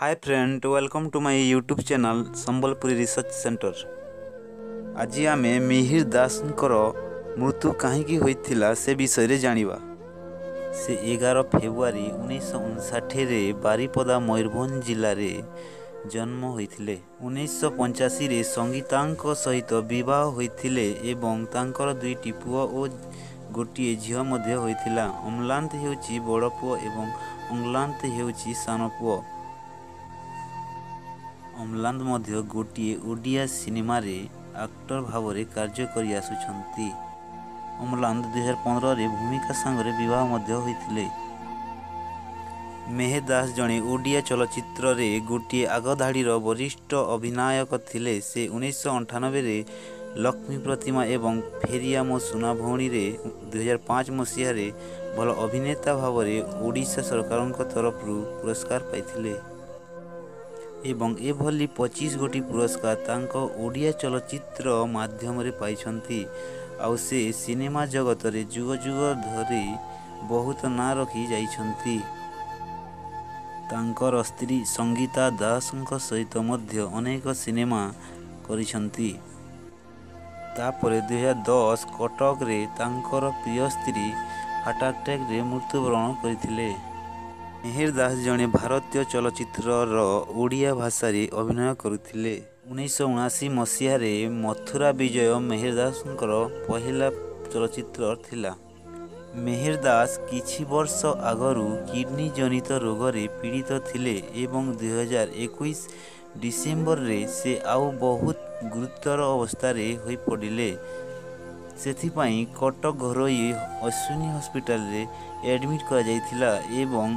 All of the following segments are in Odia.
Hi friend, welcome to my YouTube channel Sambalpuri Research Center। ଆଜି ଆମେ ମିହିର ଦାସଙ୍କର ମୃତ୍ୟୁ କାହିଁକି ହୋଇଥିଲା, ସେ ବିଷୟରେ ଜାଣିବା। ସେ 11 ଫେବୃଆରୀ 1959ରେ ବାରିପଦା, ମୟୂରଭଞ୍ଜ ଜିଲ୍ଲାରେ ଜନ୍ମ ହୋଇଥିଲେ। 1985ରେ ସଙ୍ଗୀତାଙ୍କ ସହିତ ବିବାହ ହୋଇଥିଲେ ଏବଂ ତାଙ୍କର ଦୁଇଟି ପୁଅ ଓ ଗୋଟିଏ ଝିଅ ମଧ୍ୟ ହୋଇଥିଲା। ଅମ୍ଳାନ ହେଉଛି ବଡ଼ ପୁଅ ଏବଂ ଅଙ୍ଗାର ହେଉଛି ସାନ ପୁଅ। ଅମ୍ଳାନ ମଧ୍ୟ ଗୋଟିଏ ଓଡ଼ିଆ ସିନେମାରେ ଆକ୍ଟର ଭାବରେ କାର୍ଯ୍ୟ କରିଆସୁଛନ୍ତି। ଅମ୍ଳାନ 2015ରେ ଭୂମିକା ସାଙ୍ଗରେ ବିବାହ ମଧ୍ୟ ହୋଇଥିଲେ। ମେହେର ଦାସ ଜଣେ ଓଡ଼ିଆ ଚଳଚ୍ଚିତ୍ରରେ ଗୋଟିଏ ଆଗଧାଡ଼ିର ବରିଷ୍ଠ ଅଭିନାୟକ ଥିଲେ। ସେ 1998ରେ ଲକ୍ଷ୍ମୀ ପ୍ରତିମା ଏବଂ ଫେରିଆ ମୋ ସୁନା ଭଉଣୀରେ 2005 ମସିହାରେ ଭଲ ଅଭିନେତା ଭାବରେ ଓଡ଼ିଶା ସରକାରଙ୍କ ତରଫରୁ ପୁରସ୍କାର ପାଇଥିଲେ ଏବଂ ଏଭଳି 25 ଗୋଟି ପୁରସ୍କାର ତାଙ୍କ ଓଡ଼ିଆ ଚଳଚ୍ଚିତ୍ର ମାଧ୍ୟମରେ ପାଇଛନ୍ତି। ଆଉ ସେ ସିନେମା ଜଗତରେ ଯୁଗ ଯୁଗ ଧରି ବହୁତ ନାଁ ରଖି ଯାଇଛନ୍ତି। ତାଙ୍କର ସ୍ତ୍ରୀ ସଙ୍ଗୀତା ଦାସଙ୍କ ସହିତ ମଧ୍ୟ ଅନେକ ସିନେମା କରିଛନ୍ତି। ତାପରେ 2010 କଟକରେ ତାଙ୍କର ପ୍ରିୟ ସ୍ତ୍ରୀ ହାର୍ଟ ଆଟାକରେ ମୃତ୍ୟୁବରଣ କରିଥିଲେ। ମେହେର ଦାସ ଜଣେ ଭାରତୀୟ ଚଳଚ୍ଚିତ୍ରର ଓଡ଼ିଆ ଭାଷାରେ ଅଭିନୟ କରୁଥିଲେ। 1979 ମସିହାରେ ମଥୁରା ବିଜୟ ମେହେର ଦାସଙ୍କର ପହିଲା ଚଳଚ୍ଚିତ୍ର ଥିଲା। ମେହେର ଦାସ କିଛି ବର୍ଷ ଆଗରୁ କିଡନୀ ଜନିତ ରୋଗରେ ପୀଡ଼ିତ ଥିଲେ ଏବଂ 2021 ଡିସେମ୍ବରରେ ସେ ଆଉ ବହୁତ ଗୁରୁତର ଅବସ୍ଥାରେ ହୋଇପଡ଼ିଲେ। ସେଥିପାଇଁ କଟକ ଘରୋଇ ଅଶ୍ୱିନୀ ହସ୍ପିଟାଲରେ ଆଡ଼ମିଟ୍ କରାଯାଇଥିଲା ଏବଂ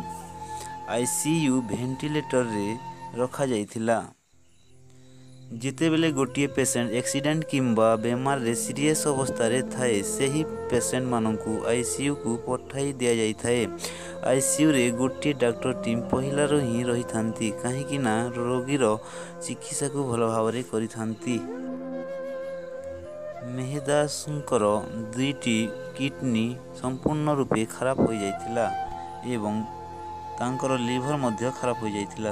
ଆଇସିୟୁ ଭେଣ୍ଟିଲେଟରରେ ରଖାଯାଇଥିଲା। ଯେତେବେଳେ ଗୋଟିଏ ପେସେଣ୍ଟ ଆକ୍ସିଡେଣ୍ଟ କିମ୍ବା ବେମାରରେ ସିରିୟସ୍ ଅବସ୍ଥାରେ ଥାଏ, ସେହି ପେସେଣ୍ଟମାନଙ୍କୁ ଆଇସିୟୁକୁ ପଠାଇ ଦିଆଯାଇଥାଏ। ଆଇସିୟୁରେ ଗୋଟିଏ ଡାକ୍ତର ଟିମ୍ ପହିଲାରୁ ହିଁ ରହିଥାନ୍ତି, କାହିଁକି ନା ରୋଗୀର ଚିକିତ୍ସାକୁ ଭଲ ଭାବରେ କରିଥାନ୍ତି। ମେହେର ଦାସଙ୍କର ଦୁଇଟି କିଡନୀ ସମ୍ପୂର୍ଣ୍ଣ ରୂପେ ଖରାପ ହୋଇଯାଇଥିଲା ଏବଂ ତାଙ୍କର ଲିଭର ମଧ୍ୟ ଖରାପ ହୋଇଯାଇଥିଲା।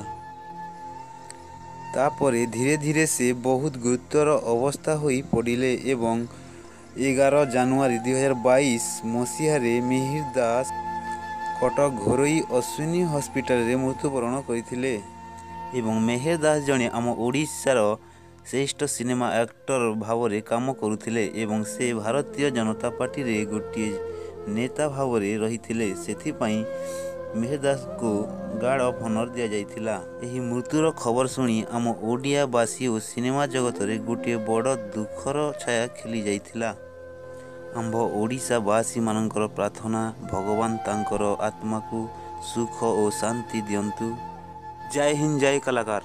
ତାପରେ ଧୀରେ ଧୀରେ ସେ ବହୁତ ଗୁରୁତର ଅବସ୍ଥା ହୋଇ ପଡ଼ିଲେ ଏବଂ 11 ଜାନୁଆରୀ 2022 ମସିହାରେ ମିହିର ଦାସ କଟକ ଘରୋଇ ଅଶ୍ୱିନୀ ହସ୍ପିଟାଲରେ ମୃତ୍ୟୁବରଣ କରିଥିଲେ। ଏବଂ ମେହେର ଦାସ ଜଣେ ଆମ ଓଡ଼ିଶାର ଶ୍ରେଷ୍ଠ ସିନେମା ଆକ୍ଟର ଭାବରେ କାମ କରୁଥିଲେ ଏବଂ ସେ ଭାରତୀୟ ଜନତା ପାର୍ଟିରେ ଗୋଟିଏ ନେତା ଭାବରେ ରହିଥିଲେ। ସେଥିପାଇଁ ମେହେର ଦାସଙ୍କୁ ଗାର୍ଡ଼ ଅଫ୍ ଅନର୍ ଦିଆଯାଇଥିଲା। ଏହି ମୃତ୍ୟୁର ଖବର ଶୁଣି ଆମ ଓଡ଼ିଆବାସୀ ଓ ସିନେମା ଜଗତରେ ଗୋଟିଏ ବଡ଼ ଦୁଃଖର ଛାୟା ଖେଳି ଯାଇଥିଲା। ଆମ୍ଭ ଓଡ଼ିଶାବାସୀମାନଙ୍କର ପ୍ରାର୍ଥନା, ଭଗବାନ ତାଙ୍କର ଆତ୍ମାକୁ ସୁଖ ଓ ଶାନ୍ତି ଦିଅନ୍ତୁ। ଜୟ ହିନ୍ଦ, ଜୟ କଳାକାର।